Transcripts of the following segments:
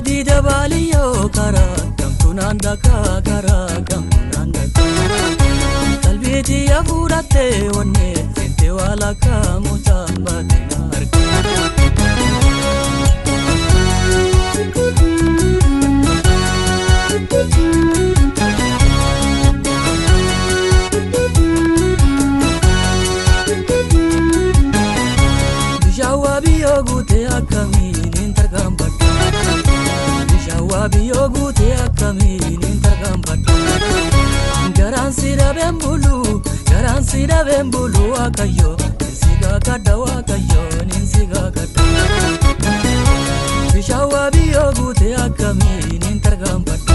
Karaa diida baaliyyoo karaa gamtuu naan dhagaa karaa gamtuu naan dhagaa. Qalbii yaa fuudhattee onnee seentee waa lakkaa mucaan baatee na argaa. Bishaan waa biyyoo guutee akkamiin hin tarkaanfadhu. Bishaan waa biyyoo guutee akkamiin hin tarkaanfadhu. Garaan si dhabeen bulu, garaan si dhabeen bulu waaqayyo, ninsi gaakadha waaqayyo, ninsi gaakadha. Bishaan waa biyyoo guutee akkamiin hin tarkaanfadhu.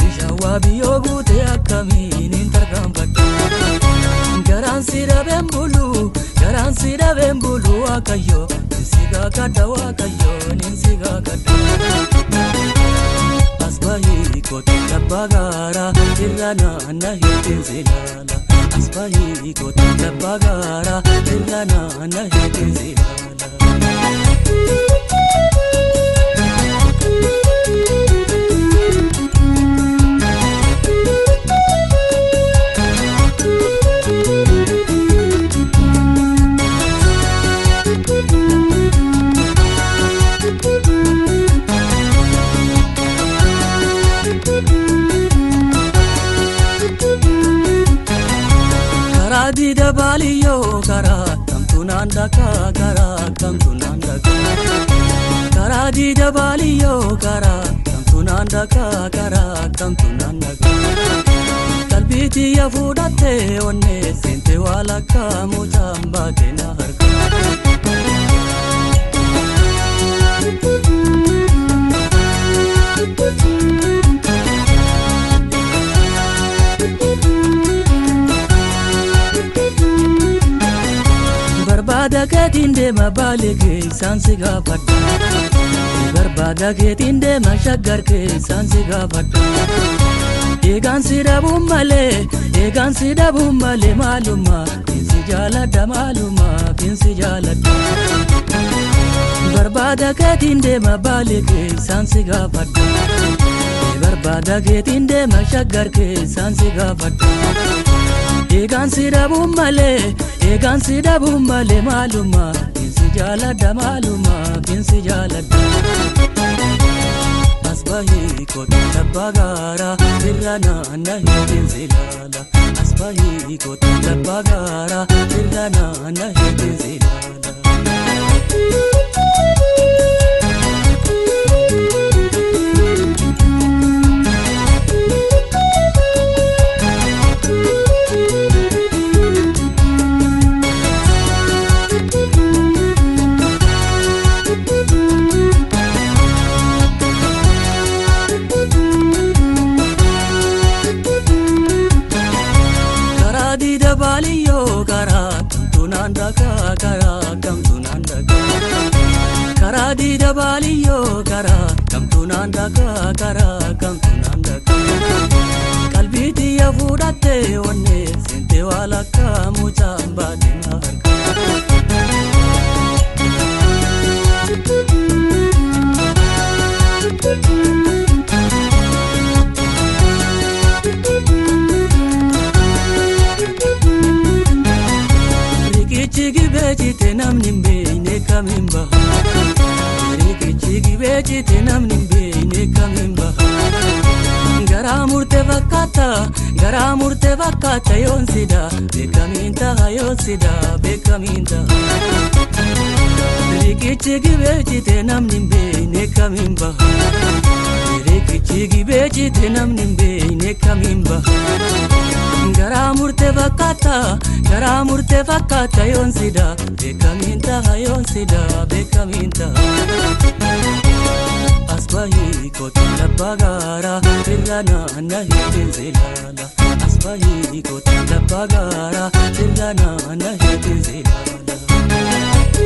Bishaan waa biyyoo guutee akkamiin hin tarkaanfadhu. Garaan si dhabeen bulu, garaan si dhabeen bulu waaqayyo, ninsi gaakadha waaqayyo, ninsi gaakadha. Asbaahii kootu labbaa gaaraa irra naanna heetiin silaala. Asbaahii kootu labbaa gaaraa irra naanna heetiin silaala. Karaa diida baaliyyoo karaa kamtu naan dhagaa karaa kamtu naan dhagaa. Karaa diida baaliyyoo karaa kamtu naan dhagaa karaa kamtu naan dhagaa. Qalbii tiyya fuudhattee onnee seentee waa lakkaa mucaan baatee na harkaa. Barbaada keetiin deema baalee keessaan si gaafadha. Barbaada keetiin deema shaggar keessaan si gaafadha. Eegaan si dhabuun malee, eegaan si dhabuun malee maaluma, finsi jaaladha maaluma, finsi jaaladha. Barbaada keetiin deema baalee keessaan si gaafadha. Barbaada keetiin deema shaggar keessaan si gaafadha. Eegaan si dhabuun malee, eegaan si dhabuun malee maaluma, finsi jaaladha maaluma, finsi jaaladha. Asbaahii kootu labbaa gaaraa irra naanna heetiin silaala. Asbaahii kootu labbaa gaaraa irra naanna heetiin silaala. Karaa diida baaliyyoo karaa kamtu naan dhagaa karaa kamtu naan dhagaa. Karaa diida baaliyyoo karaa kamtu naan dhagaa karaa kamtu naan dhagaa. Qalbii tiyya fuudhattee onnee seentee waa lakkaa mucaan baatee na harkaa. Riqichi gibee jite namni hin beekne kamiin baha. Riqichi gibee jite namni hin beekne kamiin baha. Garaa murtee fakkaata, garaa murtee fakkaata yoon sida, beekamiin taha yoon sida, beekamiin taha. Riqichi gibee jite namni hin beekne kamiin baha. Riqichi gibee jite namni hin beekne kamiin baha. Garaa murtee fakkaata, garaa murtee fakkaata yoon sida, beekamiin taha yoon sida, beekamiin taha. Asbaahii kootu labbaa gaaraa irra naanna heetiin silaala. Asbaahii kootu labbaa gaaraa irra naanna heetiin silaala.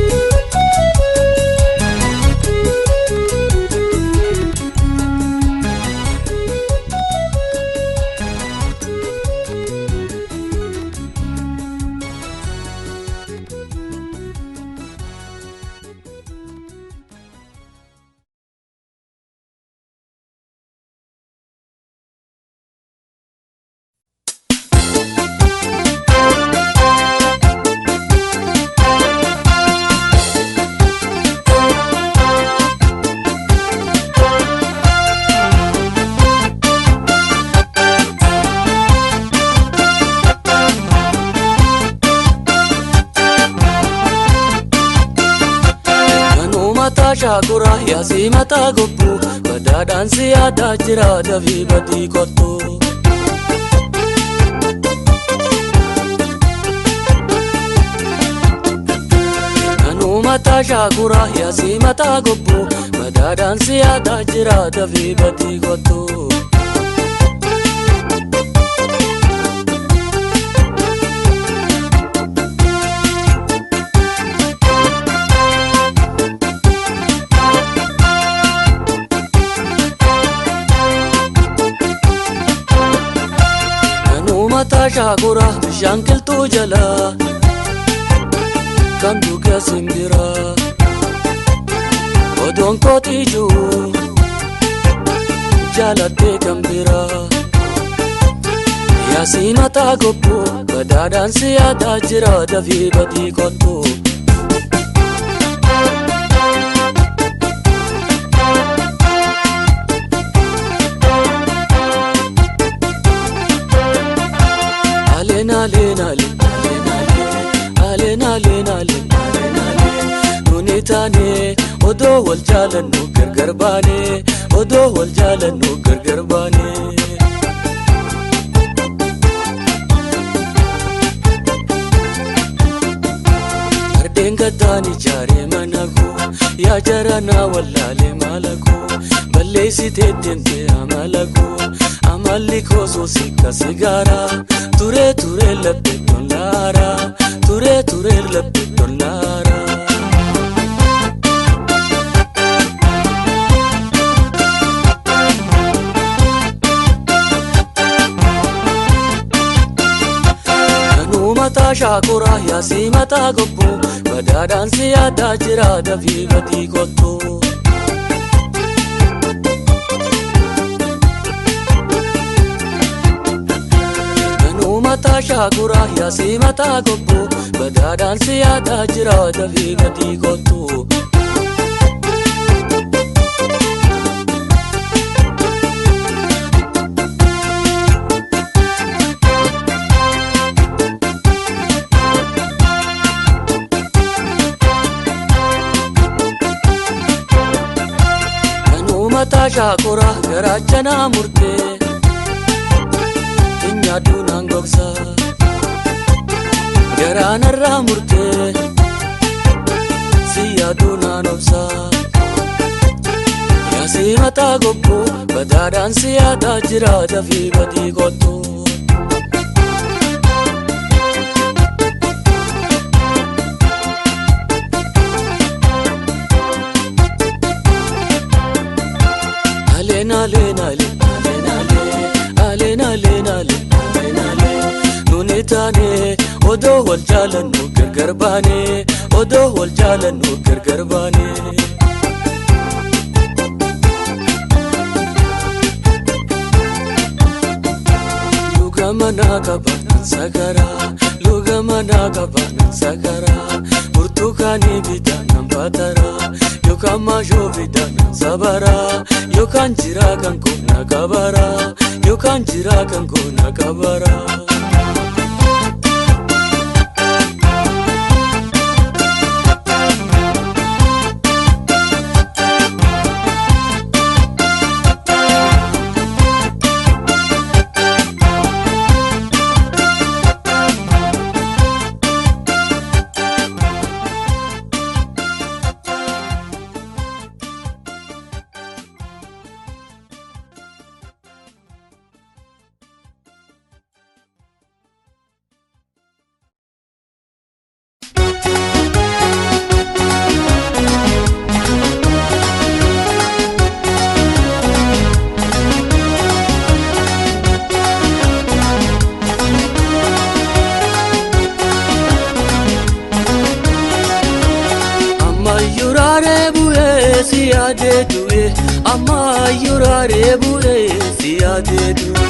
mataa shaakuraa yaasii mataa gobbuu badaadhaan si yaadaa jira dafii badii kottu. Nanuu mataa shaakuraa yaasii mataa gobbuu badaadhaan si yaadaa jira dafii badii kottu. Mataa shaakuraa bishaan qilxuu jalaa kan dhugaa simbiraa odoon kootiijuu jaalattee kan biraa yaasii mataa gobbuu badaadhaan si yaadaa jira dafii badii kottu. Aleen aleen aleen aleen aleen nuni taane odoo wal jaalannu gargar baane odoo wal jaalannu gargar baane. Ardeen gaddaan ijaaree mana koo yaa jaranaa wallaalee maala koo balleessitee deemtee amala koo amalli koo soosii sigaaraa. Ture ture lappe tonlara ture ture lappe tonlara. Nanuu mataa shaakuraa yaasii mataa gobbuu badaadhaan si yaadaa jira dafii badii kottu. Mataa shaakuraa yaasii mataa gobbuu badaadhaan si yaadaa jira dafii badii kottu. Nanuu mataa shaakuraa garaacha naa murtee. Nyaaduu naan gogsa garaanarraa murtee si yaaduu naan obsa yaasii mataa gobbuu badaadhaan si yaadaa jira dafii badii kottu. Aleen aleen aleen aleen aleen aleen aleen nuni taane odoo wal jaalannu gargar baane odoo wal jaalannu gargar baane. Luga manaa qaba nan sagaraa luga manaa qaba nan sagaraa burtukaanii bitaa nan bataraa yookaan maashoo bitaa nan sabaraa yookaan jiraa kan koo na kabaraa. Yookaan jiraa kan koo na kabaraa. Ammayyuraaree bu'ee si yaadee du'e.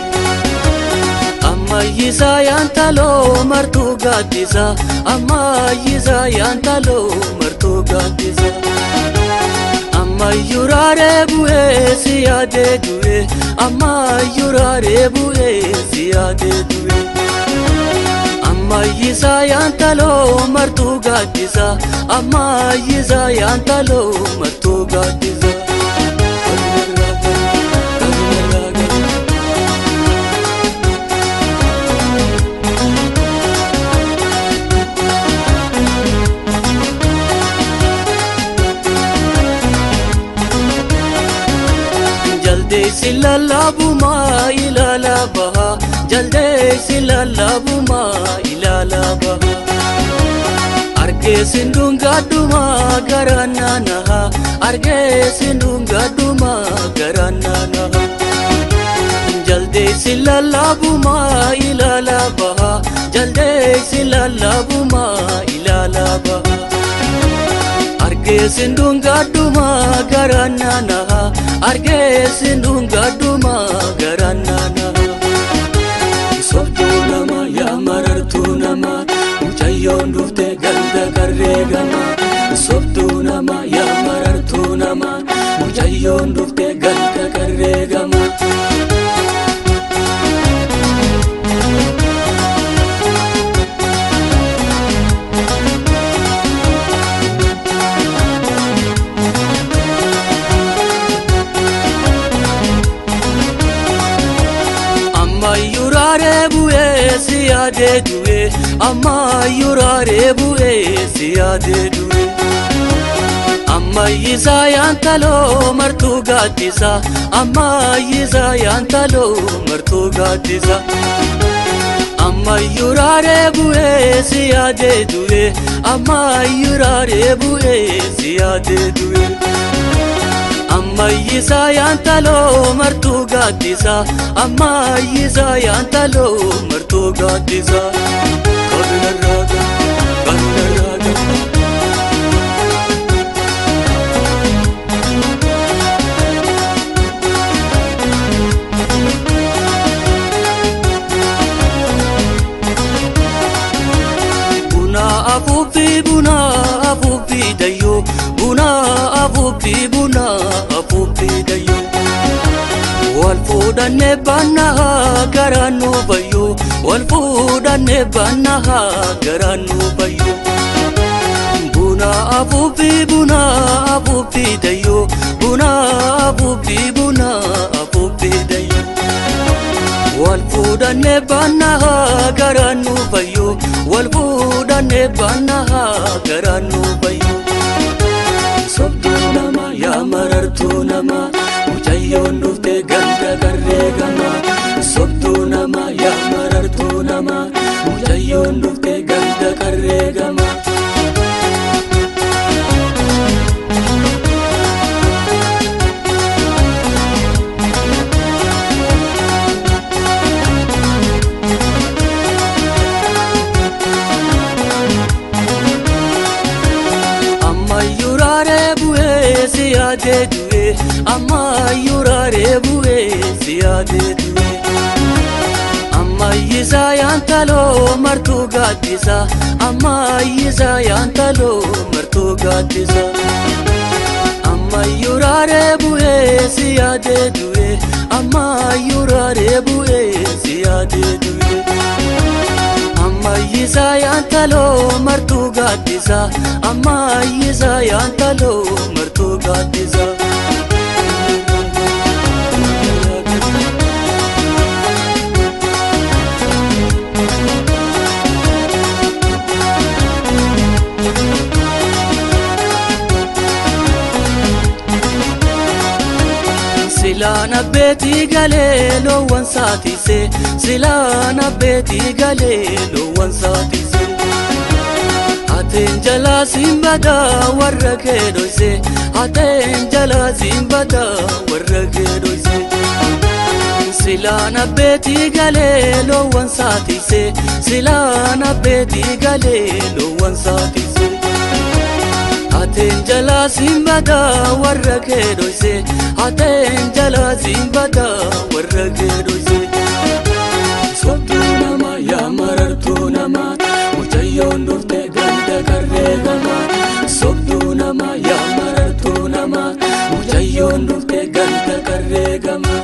Ammayyisaa yaantaloo martuu gaaddisa. Ammayyisaa yaantaloo martuu gaaddisa. Ammayyuraaree bu'ee si yaadee du'e. Ammayyuraaree bu'ee si yaadee du'e. Ammayyisaa yaantaloo martuu gaaddisa ammayyisaa yaantaloo martuu gaaddisa. Jaldeessi lallaabumaa ilaalaa baha jaldeessi lallaabumaa ilaalaa baha argeessi ndungaadhumaa garaan naanaha argeessi ndungaadhumaa garaan naanaha jaldeessi lallaabumaa ilaalaa baha jaldeessi lallaabumaa ilaalaa baha argeessi ndungaadhumaa garaan naanaha argeessi ndungaadhumaa garaan naanaha. Sobduu nama yaa marartuu nama mucayyoon dhufte ganda qarree gama. Sobduu nama yaa marartuu nama mucayyoon dhufte ganda qarree gama. Ammayyuraaree bu'ee si yaadee du'e ammayyuraaree bu'ee si yaadee du'e ammayyisaa yaantaloo martuu gaaddisa ammayyisaa yaantaloo martuu gaaddisa ammayyuraaree bu'ee si yaadee du'e ammayyuraaree bu'ee si yaadee du'e. Ammayyisaa yaantaloo martuu gaaddisa ammayyisaa yaantaloo martuu gaaddisa. Kabinarraaga kabinarraaga. Buna afuuffii buna afuuffii dayyoo buna afuuffii buna afuuffii dayyoo. Wal fuudhannee baannaa garaan nu bayyoo wal fuudhannee baannaa garaan nu bayyoo. Buna afuuffii buna afuuffii dayyoo buna afuuffii buna afuuffii dayyoo. Wal fuudhannee baannaa garaan nu bayyoo wal fuudhannee baannaa garaan nu bayyoo. Sobduu nama yaa marartuu nama mucayyoon dhufte ganda qarree gama. Sobduu nama yaa marartuu nama mucayyoon dhufte ganda qarree gama. Ammayyuraaree bu'ee si yaadee du'e ammayyuraaree bu'ee si yaadee du'e ammayyisaa yaantaloo martuu gaaddisa ammayyisaa yaantaloo martuu gaaddisa ammayyuraaree bu'ee si yaadee du'e ammayyuraaree bu'ee si yaadee du'e. Ammayyisaa yaantaloo martuu gaaddisa ammayyisaa yaantaloo martuu gaaddisa. Silaan abbeetii galee loowwan saatise silaan abbeetii galee loowwan saatise Ateen jalaa simbadaa warra kee dhoyse ateen jalaa simbadaa warra kee dhoyse Silaan abbeetii galee loowwan saatise silaan abbeetii galee loowwan saatise Ateen jalaa simbadaa warra kee dhoyse ateen jalaa simbadaa warra kee dhoyse. Sobduu nama yaa marartuu nama mucayyoon dhufte ganda qarree gama. Sobduu nama yaa marartuu nama mucayyoon dhufte ganda qarree gama.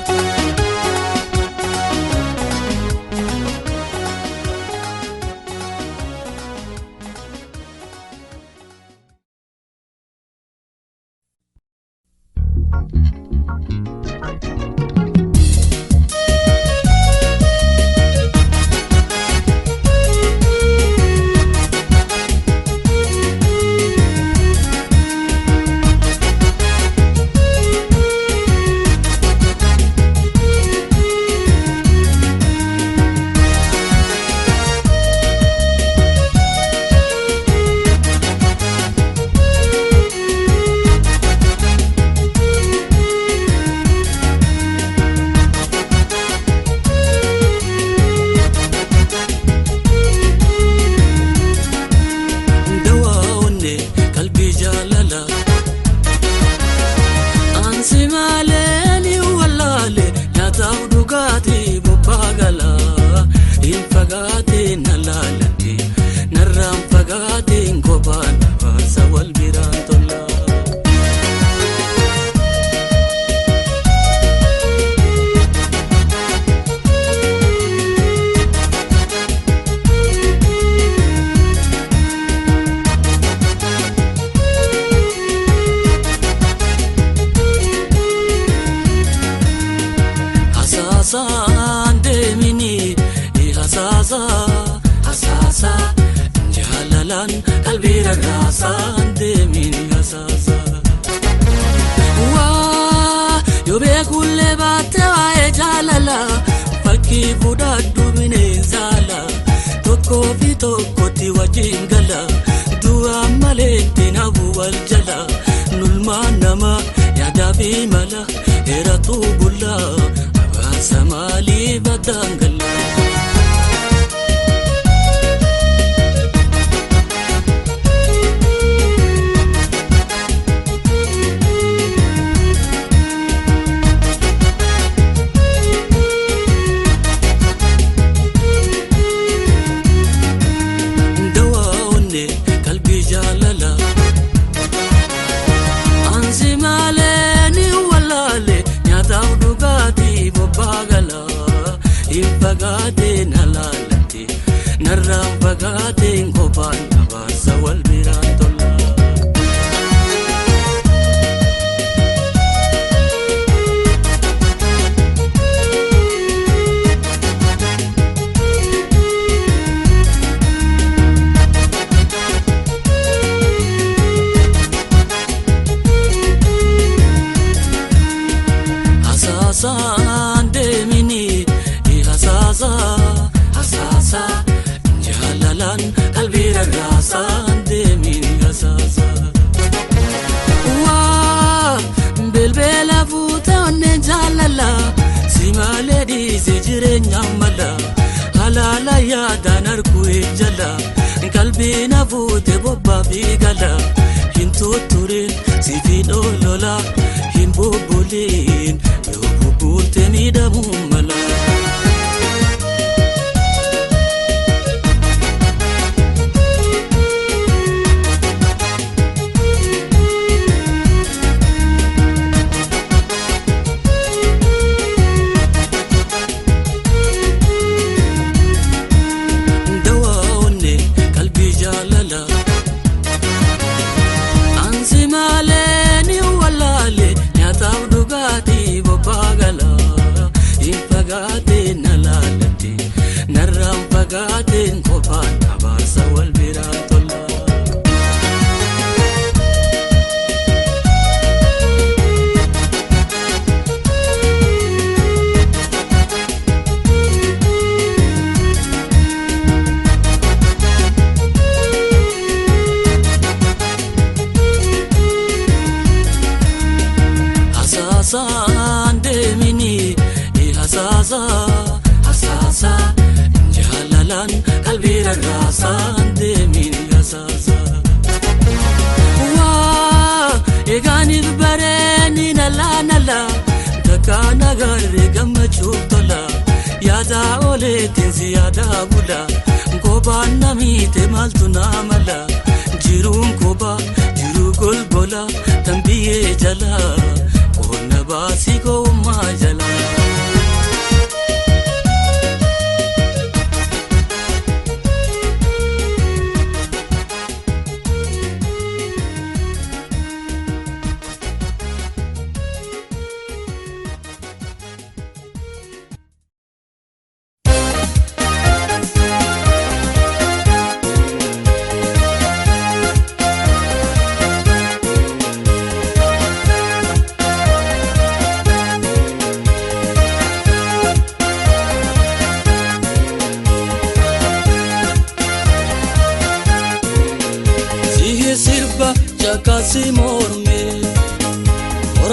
Baasii gowwummaa jala.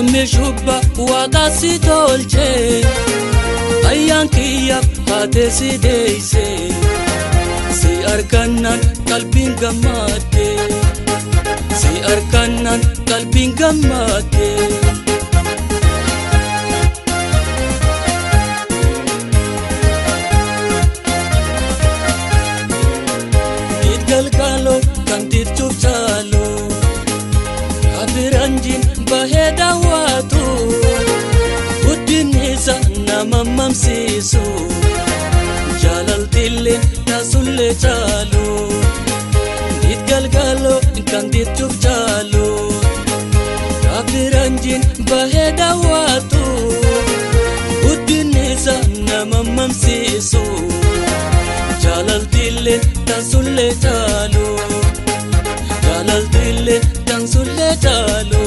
Mormi shubba waaqa si tolchee ayyaan kiyyaaf haatee si deessee si argannaan qalbiin gammadde si argannaan qalbiin gammadde. Galgalo kan dirchuuf caalu kabiranjiin bahee daawwatu guddinni isa nama mamsiisu jaalaltillee taasullee caalu dit galgalo kan dirchuuf caalu kabiranjiin bahee daawwatu guddinni isa nama mamsiisu. Jaalaltillee tansullee caalu jaalaltillee tansullee caalu.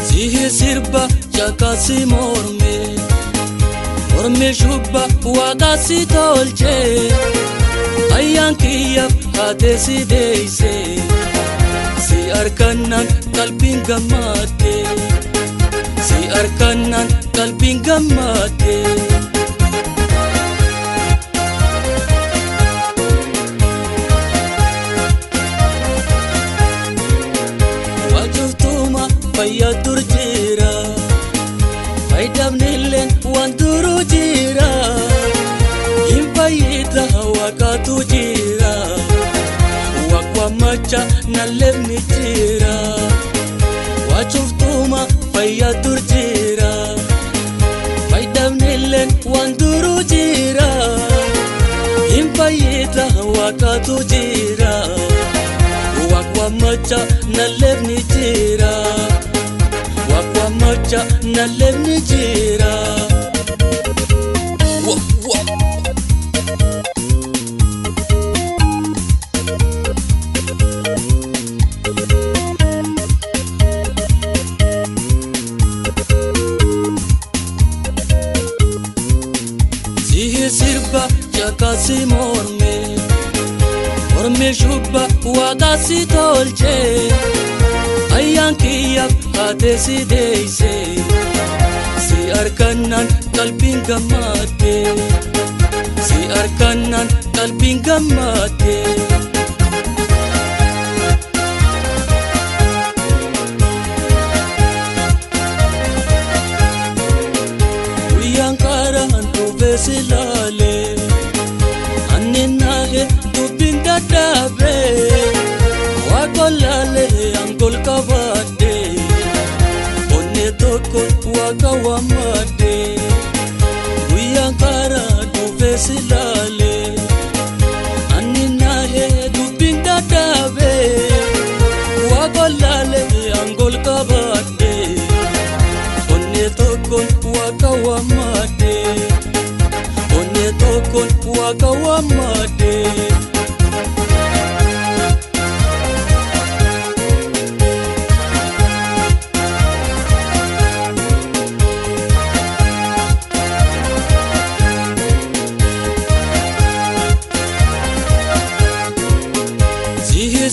Sihi sirba cakaasi morme. Mormi shubba waaqa si tolchee ayyaan kiyyaaf haatee si deessee si argannaan qalbiin gammadde si argannaan qalbiin gammadde. Waajjirtuuma fayyaa dur jira. Faayidamnilleen waan duruu jira hin fayyida waaqatu jira waaqwamacha nalleefni jira waacuftuma fayyaa dur jira faayidamnilleen waan duruu jira hin fayyida waaqatu jira waaqwamacha nalleefni jira. Wakwamacha nalebni jira. Wa wa. Sihi sirba cakaasi morme mormi shubba waaqa si tolchee. Ayyaan kiyyaaf haatee si deessee si argannaan qalbiin gammadde si argannaan qalbiin gammadde. Guyyaan karaan dhufee si laalee ani naahee dubbiin dadhabee. Waaqolaalee angol kabaadde onnee tokko waaqa waammadde guyyaan karaa dhufee si laalee ani naahee dubbiin dadhabee waaqolaalee angol kabaadde onnee tokko waaqa waammadde onnee tokko waaqa waammadde.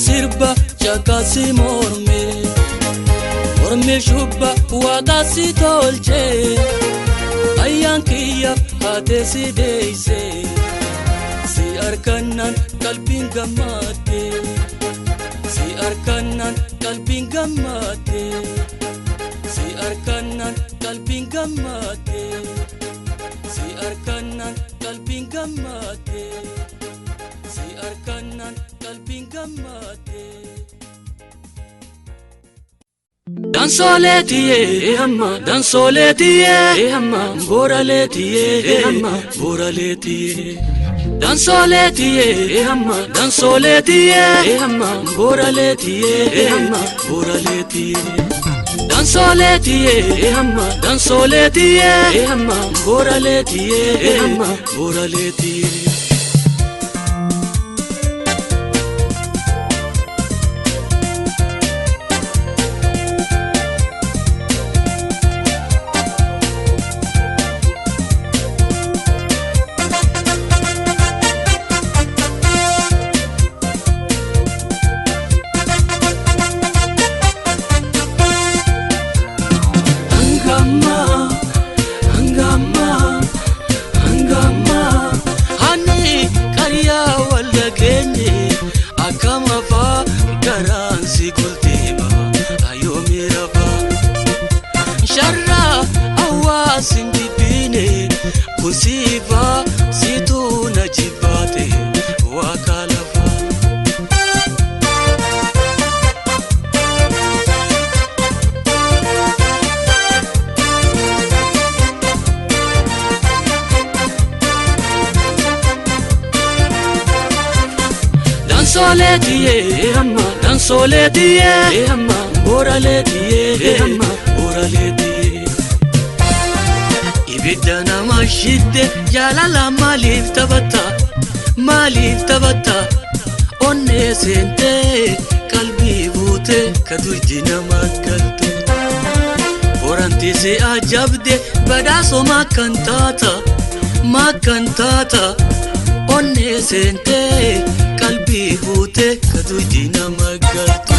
Sirba cakaasi morme mormi shubba waaqa si tolchee ayyaan kiyyaaf haatee si deessee si argannaan qalbiin gammadde si argannaan qalbiin gammadde si argannaan qalbiin gammadde si argannaan qalbiin gammadde. Si argannaan qalbiin gammadde. Dansoleetiye hamma dansoleetiye hamma booraleetiye hamma booraleetiye. Dansoleetiye hamma dansoleetiye hamma booraleetiye hamma booraleetiye. Dansoleetiye hamma dansoleetiye hamma booraleetiye hamma booraleetiye. sin jibbine kun siifaa situu na jibbaate waa kalafa. Dansoleetiye amma dansoleetiye amma booraleetiye amma booraleetiye. Ibidda nama shidde jaalala maaliif taphatta maaliif taphatta onnee seentee qalbii buute ka duydi nama galtu. Boranti si ajabde badhaasoo makkan taata makkan taata onnee seentee qalbii buute ka duydi nama galtu.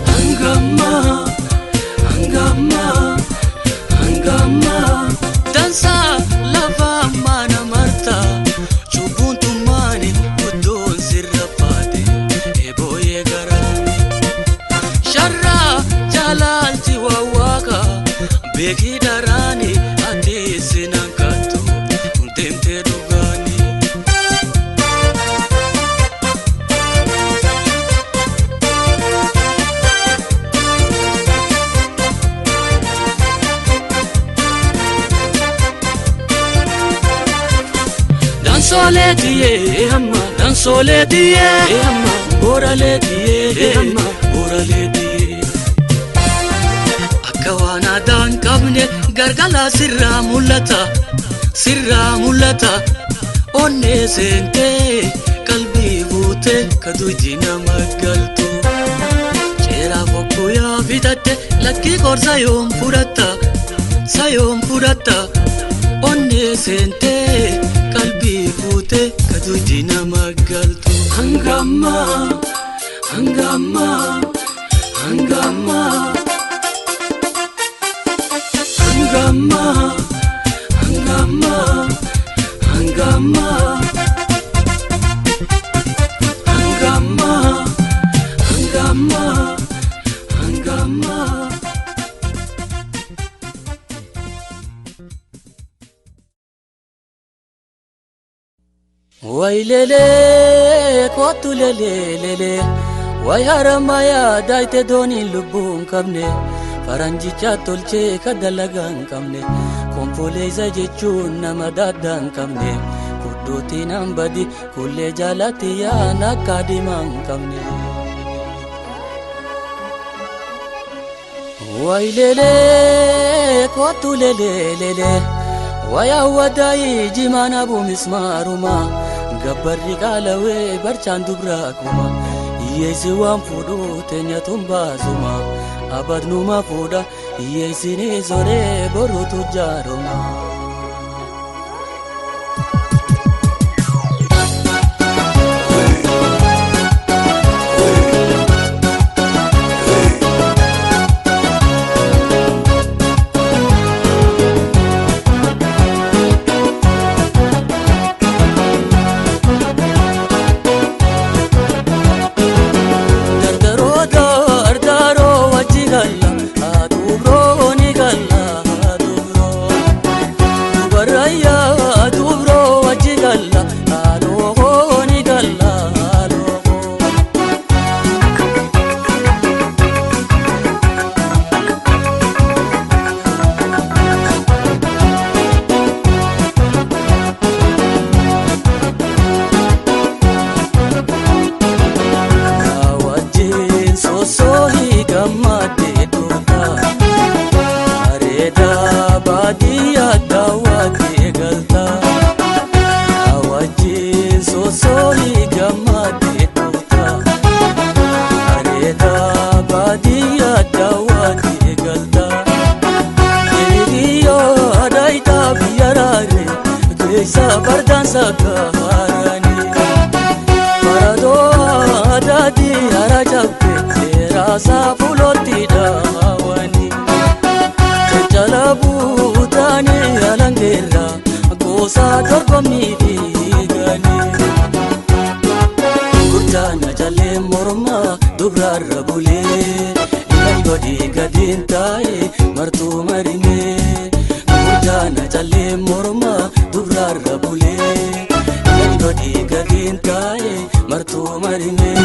Hangama, hangama, hangama. Dansa lafa mana marta, cubbuun tummaani guddoon sirra baate, eebooyee garaani. Sharraa jaalalti waawaaqa, beekii daraani ati sinaan kattu, deemtee dhugaani. Dansoleetiye amma dansoleetiye amma booraleetiye amma booraleetiye. Akka waan aadaa hin qabne gargalaa sirraa mul'ata sirraa mul'ata onnee seentee qalbii buute ka duydi nama galtu. Ceeraa bokkuu yaa bitatte lakkii qorsa yoom fudhatta sayoom fudhatta onnee seentee qalbii buute ka duydi nama galtu. Hangama hangama hangama hangama hangama hangama hangama hangama hangama. Waylele kootu lelelele way haramayaa daayite dooniin lubbuu hin qabne faranjicha tolchee ka dalagaa hin qabne konfoleessa jechuun nama daaddaa hin qabne fudduutiin hambadi kullee jaalatti yaan akka diimaa hin qabne. Waylele kootu lelelele way hawwadaayii jimaan abu mismaaruma. Gabbarri qaalawee barchaan dubraa kuma hiyyeessi waan fuudhuu teenya baasuma abadnuma fuudha hiyyeessini soree boruutu jaaroma. Dardaroo wajji galla, adubroo ni galla, adubroo. Jala jabbe rasa fulotti daawani Jala buutani alangeera gosa dorgommii fiigani Gurjaana jalee morma dubrarra bulee Ilal godhi gadiin taa'e martuu marimee Gurjaana jalee morma dubrarra bulee Ilal godhi gadiin taa'e martuu marimee.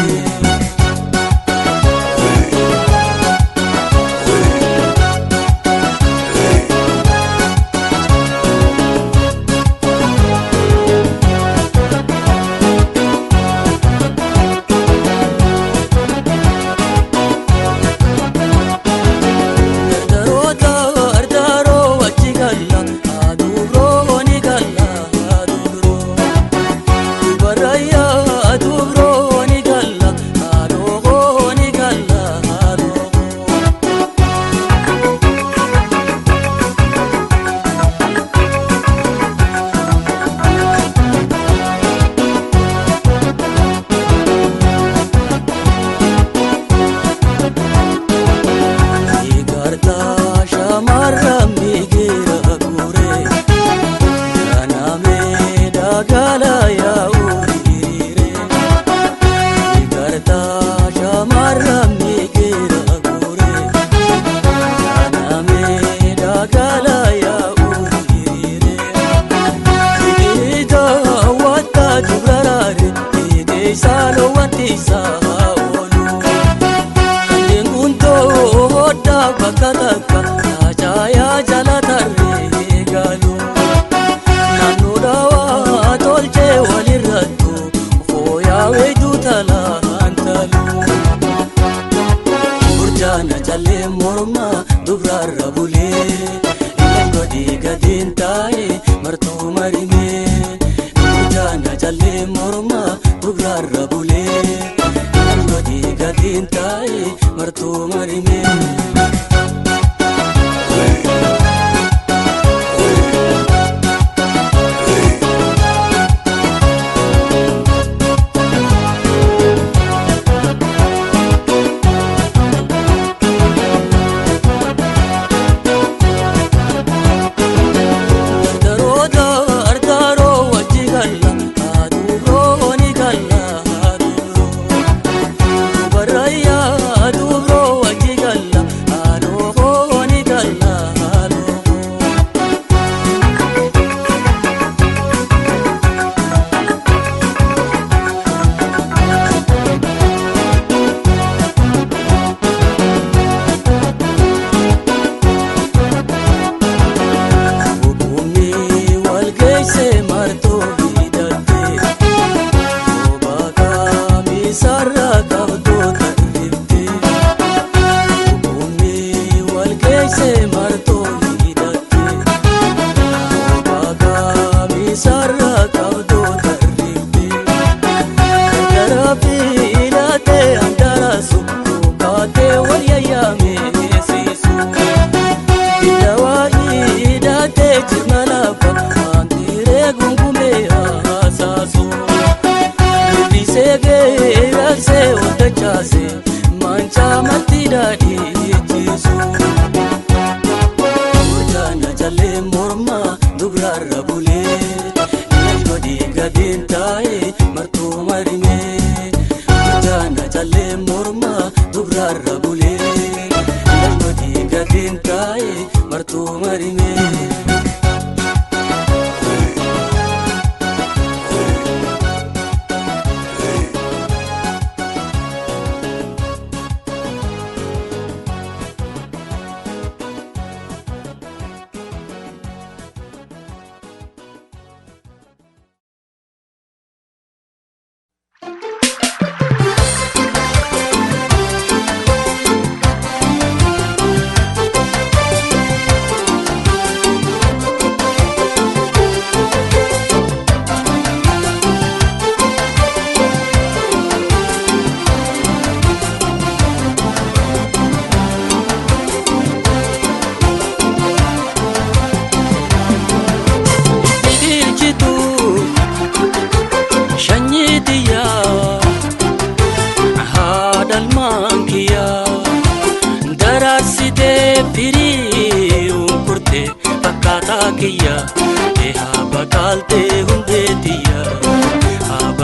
Shanyitiya.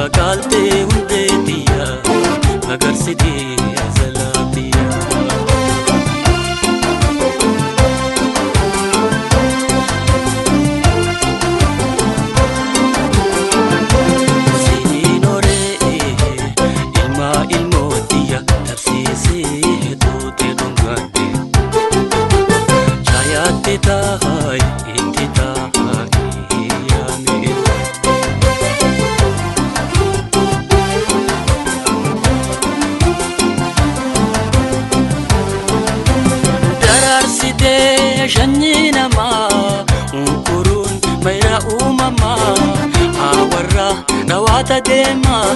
Habaqaaltee hundeetiya magarsitee azalaatiya. Siniin horee ilmaa ilmootiya tarsiisee tuutee dhungatte. Chaayaatti taayi itti taayi yaamee. Daraarsitee shanyii namaa unkuruun mayra uumamaa hawarra dhawaata deemaa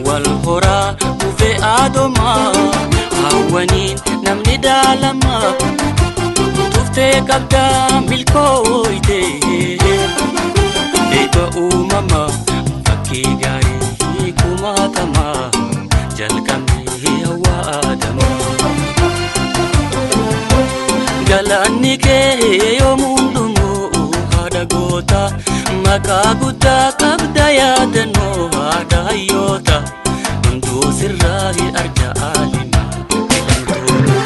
wal horaa kufee aadomaa hawwaniin namni daalamaa tuftee qabdaa milkooyte eebba uumamaa fakkii gaarii kumaatamaa jalqabnee hawaa aadamaa. Galaanni kee yoomuun dhumu haadha goota maqaa guddaa qabda yaadannoo haadha hayyoota hunduu sirraa arja aalima filamtoota.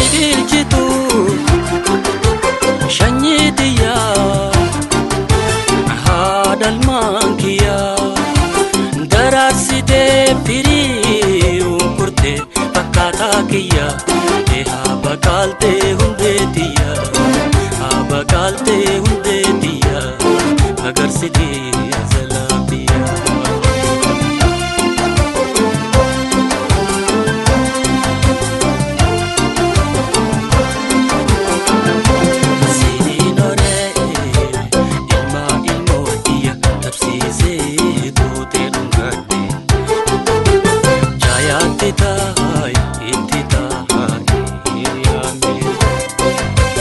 Biqilchituu shanyii xiyyaa haadha ilmaan kiyyaa daraarsitee firii unkurtee fakkaataa kiyyaa haa baqaaltee hundee xiyyaa haa baqaaltee hundee xiyyaa magarsitee azalaatiyaa. Siniin horee ilmaa ilmootiya tarsiisee tuutee dhungatte. Chaayaatti taayi itti taayi yaamee.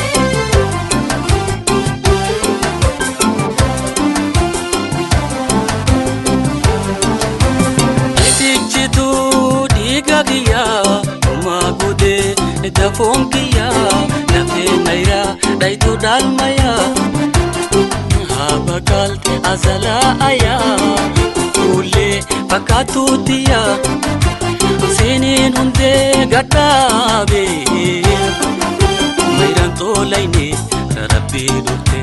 Itichituu dhiiga kiyyaa homaa gudee dafoon kiyyaa lafee nayraa dhayituu dhaalmayaa. Habaqaalte azalaa ayaa fuullee fakkaattuutiyaa siniin hundee gadhaabee mayraan toolayne rabbii dhufte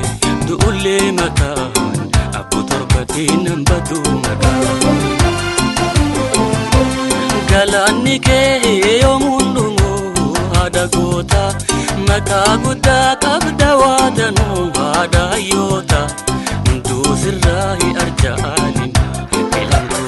du'ullee mataan abbu torbatiin nan badu maqaan. Galaanni kee yoomuun dhumu haadha goota maqaa guddaa qabda waadanuu haadha hayyoota hunduu sirraa arja aalima filamtoota.